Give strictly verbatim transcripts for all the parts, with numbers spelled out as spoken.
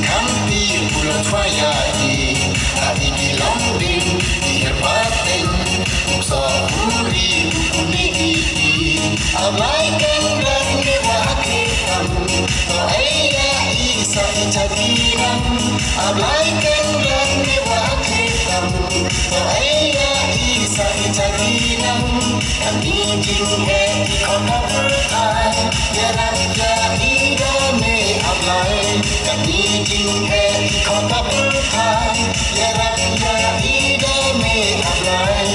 Kam pi u la chwa ïa i, a i ki long ding, i her pateng, u so u ri u ne i i. A Blai Kynrad ne wa kri kam, to ai ïa i sa i cha ki nang. A Blai Kynrad ne wa kri kam, to ai ïa i sa i cha ki nang. Kane jingheh i khot ba pyrthei, ïarap ïa i da me A Blai. Kane jingheh i khot ba pyrthei, ïarap ïa i da me A Blai.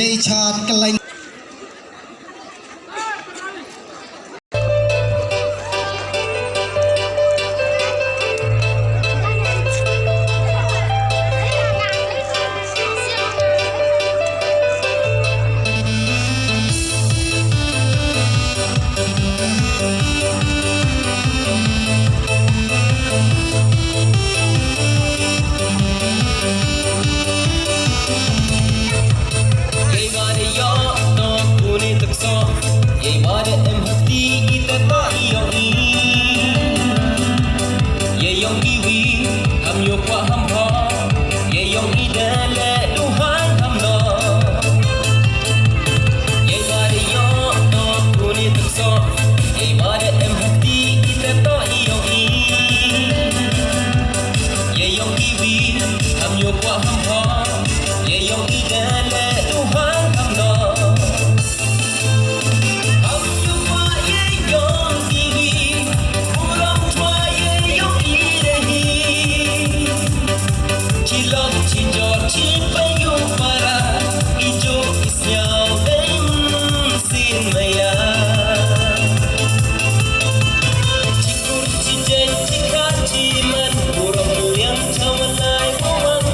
Ei, chat ka lain. Yei ba da ïoh to kune tak soh, yei ba da em hakti i ta to i ong i. Yei ong i wi, ham ïoh kwah ham ho, yei ong i da le du hang ham no. Yei ba da ïoh to kune tak soh, yei ba da em hakti i ta to i ong i. Yei ong i wi, ham ïoh kwah ham ho, yei ong i da le du hang ham no. Ham ïoh kwah yei ong i wi, burom kwah yei ong i da hi. Chi lok chi jor chi payu para, i juk i sñiaw dei sin maya. Chi kur chi jeng chi kha chi man, burom liang chaw lai burom.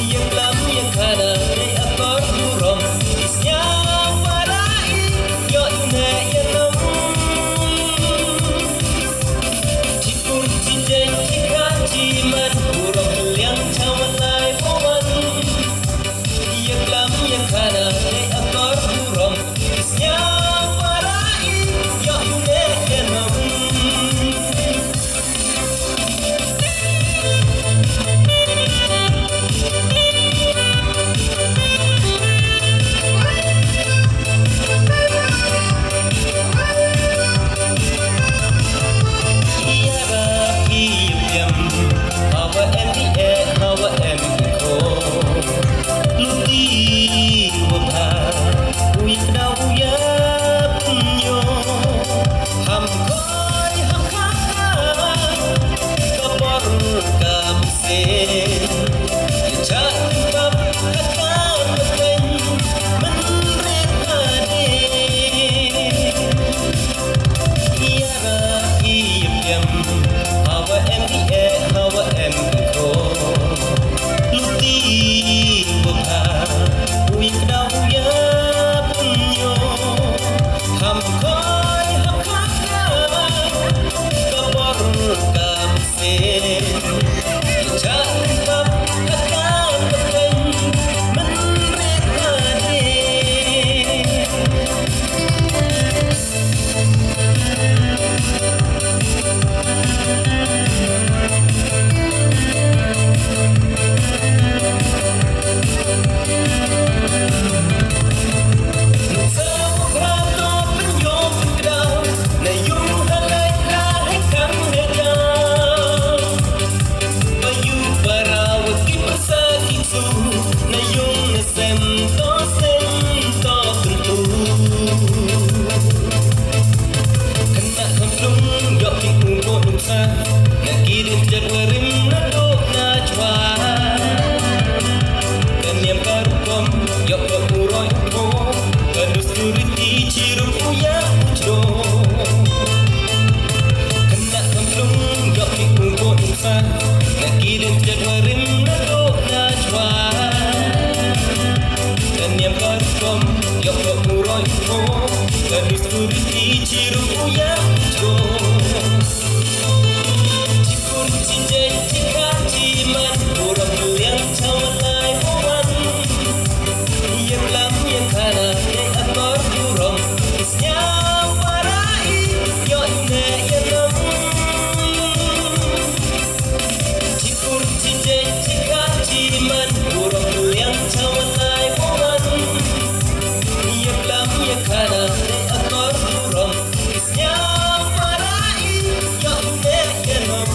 Ïa klam ïa khana dei akor burom. I sñiaw para i, ïoh i ne ïa nom. Chi kur chi jeng chi kha chi man, burom liang chaw lai burom. Ïa klam ïa khana dei akor burom. I sñiaw para i, ïoh i ne ïa nom. Ïa ba i ïa piam, hawa em i eh, hawa em i ko. Luti wa bha, u ïa kdaw u ïa pynïo. Ham khoi ha khaka, ka por ka bseiñ. Ïa chah tip bap ha ka pateng, mynried hadien. Ïa ra i ïa piam, hawa em i eh, hawa em i ko. Luti wa bha, u ïa kdaw u ïa pynïo. Ham khoi ha khaka, ka por ka bseiñ. Ïa chah tip bap ha ka pateng, mynried hadien. Khynnah khamtung ïoh ki u bok nuksa na ki dieng kjat warim na doh na jwai. Ka niam ka rukom ïoh ka u roi u bok, ka dustur riti chirup u ïa u jrong. Khynnah khamtung ïoh ki u bok nuksa na ki dieng kjat warim na doh na jwai. Ka niam ka rukom ïoh ka u roi u bok, ka dustur riti chirup u ïa u jrong. Chi kur chi jait chi kha chi man, burom liang chaw lai burom. Ïa klam ïa khana dei akor burom. Sñiaw para i, ïoh i ne ïa nom. Chi kur chi jait chi kha chi man, burom liang chaw lai burom. Ïa klam ïa khana dei akor burom. Sñiaw para i, ïoh i ne ïa nom.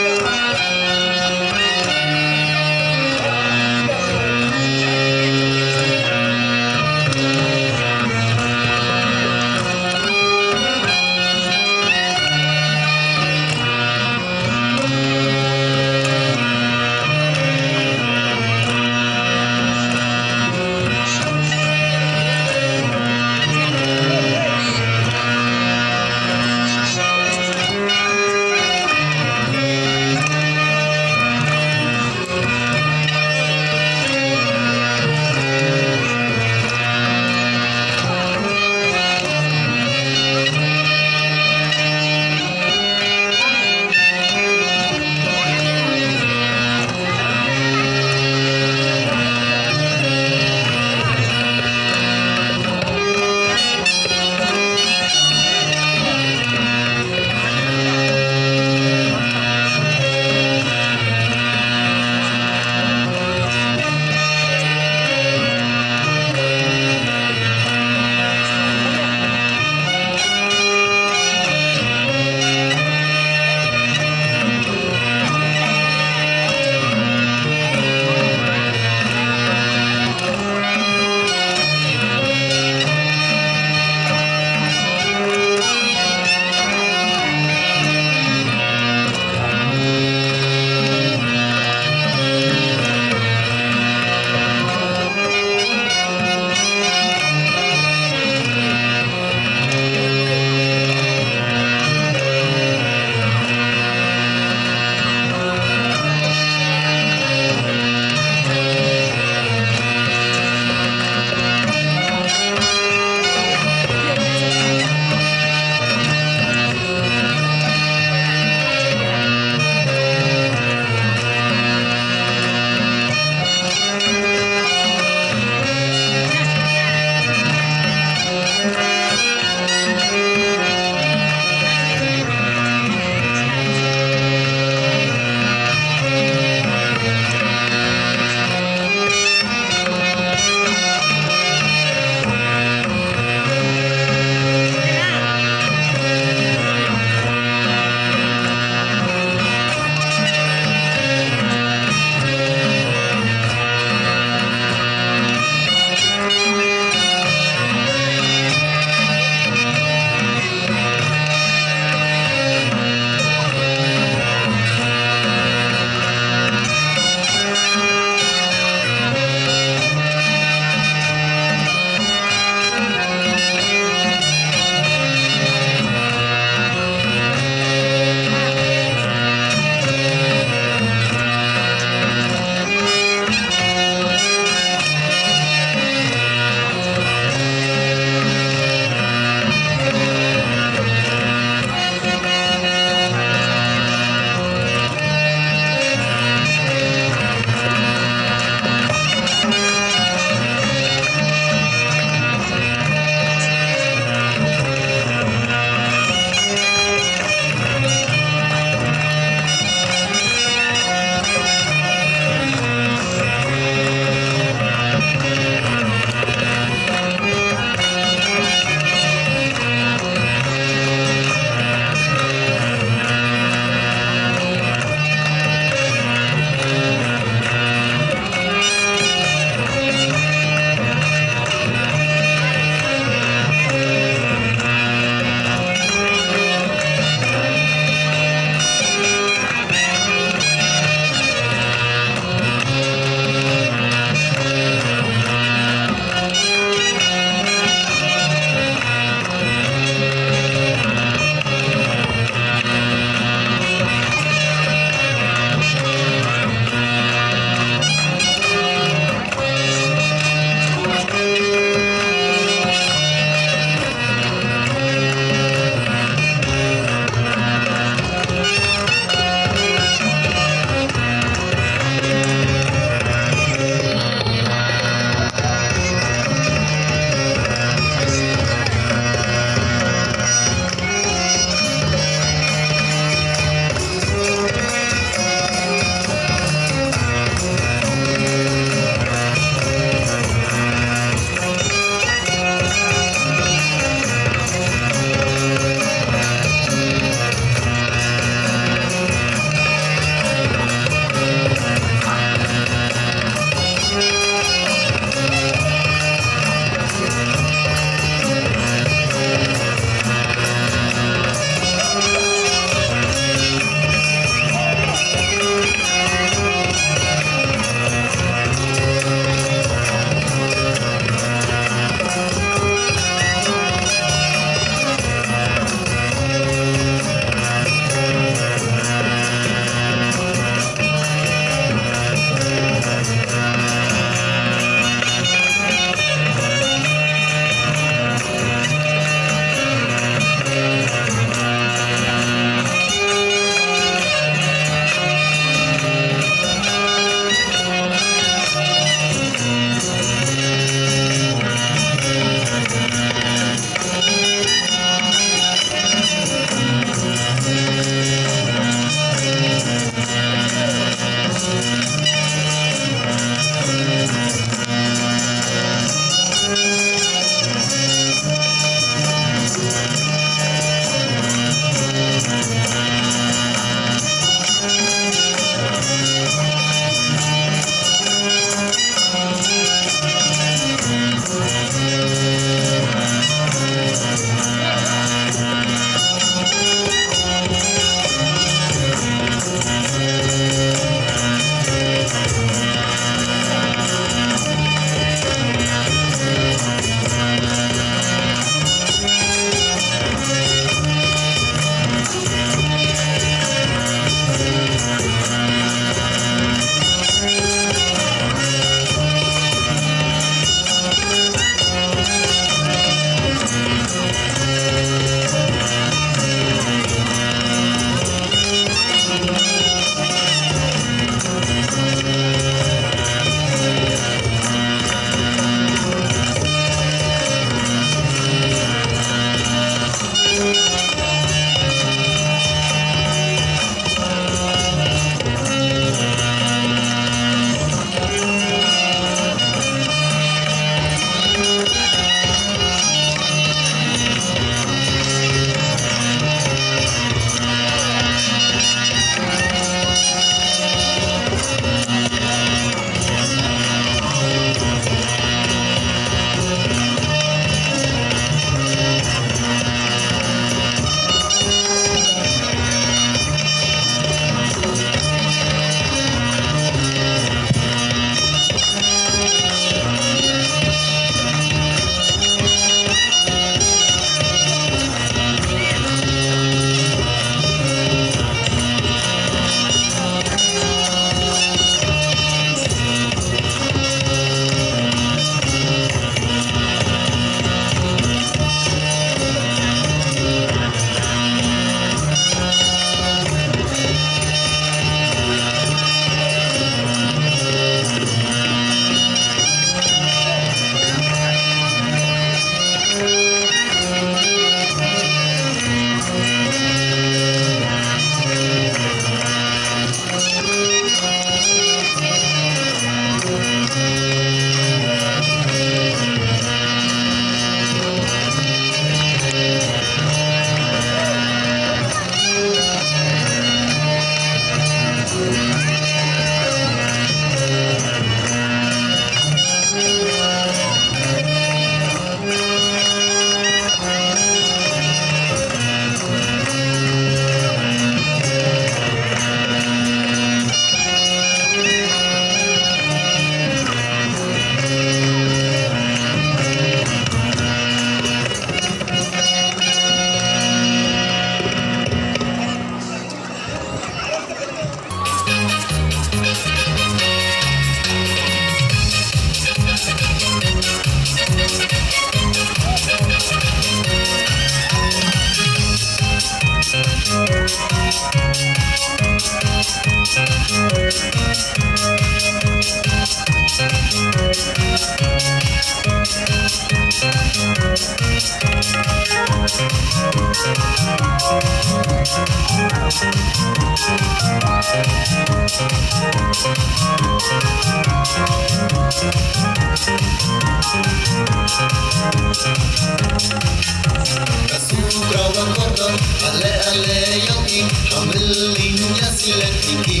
Ka Sukra wa kordor, ale ale yong i, ha Mylliem ya silet i ki.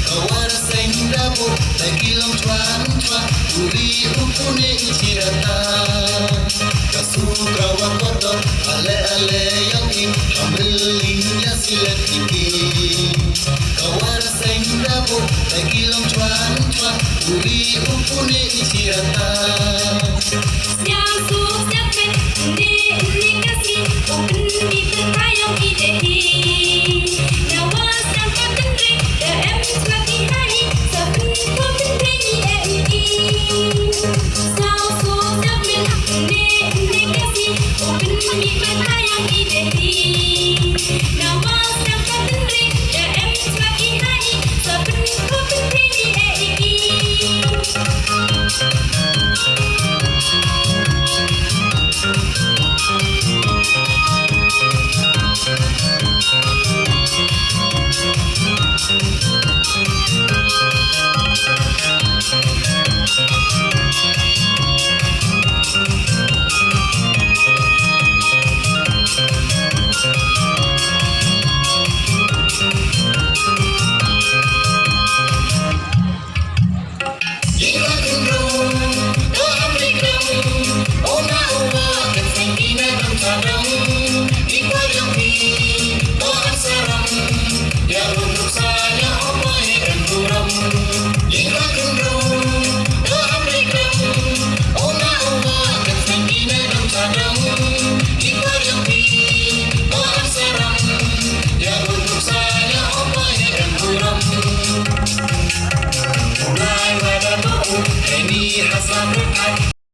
Ka War Seng Dabuk, da ki long chwa chwa, u ri u pune i chi rata. Ka Sukra wa kordor, ale ale yong i, ha Mylliem ya silet i ki. Ka War Seng Dabuk, da ki long chwa chwa, u ri u pune i chi rata. Sniawsuk sniawbeit, ynne ynne ka sngi, u pynmih pynpayong i dei hi. Nawa sdang ka tynrai, da em chwa ki ha hi, sa pynpoi pynpoi i e i i. Sniawsuk sniawbeit, ynne ynne ka sngi, u pynmih pynpayong i dei hi. Nawa sdang ka tynrai, da em chwa ki ha hi, sa pynpoi pynpoi i e i i.